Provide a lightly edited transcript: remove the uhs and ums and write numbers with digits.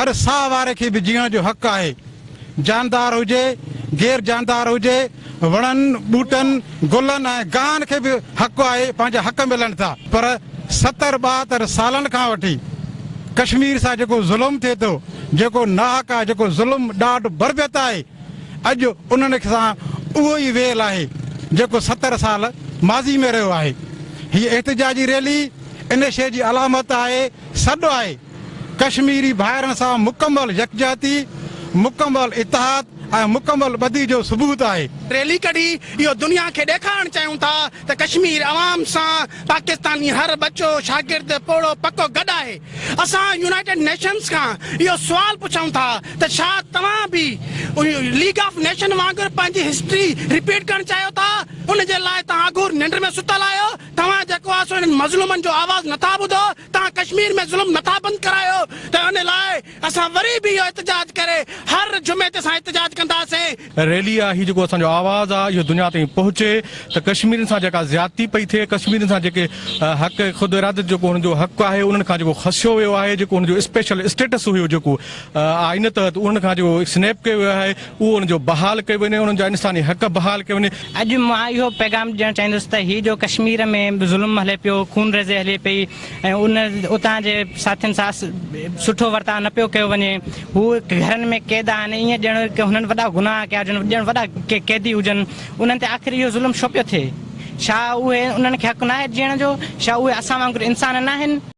هر ساهه واري کي به جيئڻ جو حق آهي. جاندار هجي، غير جاندار هجي، وڻن، ٻوٽن، گلن ۽ گاهن کي به حق آهي، پنهنجا حق ملن ٿا. پر 70 72 سالن کان وٺي ڪشمير سان جيڪو ظلم ٿئي ٿو، جيڪو ناحق آهي، جيڪو ظلم، ڏاڍ، بربريت آهي، اڄ انهن سان اهو ئي ويل آهي، جيڪو 70 سال ماضي ۾ رهيو آهي. هيء احتجاجي ريلي ان شيء جي علامت آهي، سڏ آهي. ڪشميري ڀائرن سان مڪمل يڪجهتي، مڪمل اتحاد ۽ مڪمل ٻڌي جو ثبوت آهي. ريلي ڪڍي اهو دنيا کي ڏيکارڻ چاهيون ٿا ته ڪشمير عوام سان پاڪستاني هر ٻچو، شاگرد، پوڙهو، پڪو گڏ آهي. اسان يونائيٽيڊ نيشنز کان اهو سوال پڇون ٿا ته ڇا توهان به ليگ آف نيشن وانگر پنهنجي هسٽري رپيٽ ڪرڻ چاهيو ٿا؟ ان جي لاء توهان اگهور ننڊ ۾ ستل آهيو؟ توهان جيڪو آهي سو انهن مظلومن جو آواز نٿا ٻڌو؟ توهان ڪشمير ۾ ظلم نٿا بند ڪرايو ته ان لاء اسان وري به اهو احتجاج ڪري هر جمعي تي اسان احتجاج ڪنداسين. ريلي آ هي جيڪو اسان جو آواز آ اهو دنيا تائين پهچي ته ڪشميرين سان جيڪا زيادتي پئي ٿئي ڪشميرين سان جيڪي حق خود اراديت جيڪو انهن جو حق آهي انهن کان جيڪو کسيو ويو آهي جيڪو انهن جو اسپيشل اسٽيٽس هيو جيڪو آئين تحت انهن کان جيڪو سنيپ ڪيو ويو آهي اهو انهن جو بحال ڪيو وڃي انهن جا انساني حق بحال ڪيو وڃي. اڄ مان اهو پيغام ڏيڻ چاهيندس ته هي جو ڪشمير ۾ ظلم هلي پيو، خون ريزي هلي پئي ۽ ان اتان جي ساٿين سان سٺو ورتاء نه پيو ڪيو وڃي، هو گهرن ۾ قيد آهن، ائين ڄڻ ڪه هنن وڏا گناهه ڪيا هجن، ڄڻ وڏا ڪي قيدي هجن، انهن تي آخر اهو ظلم ڇو پيو ٿئي؟ ڇا اهي انهن کي حق ناهي جيئڻ جو؟ ڇا اهي اسان وانگر انسان ناهن؟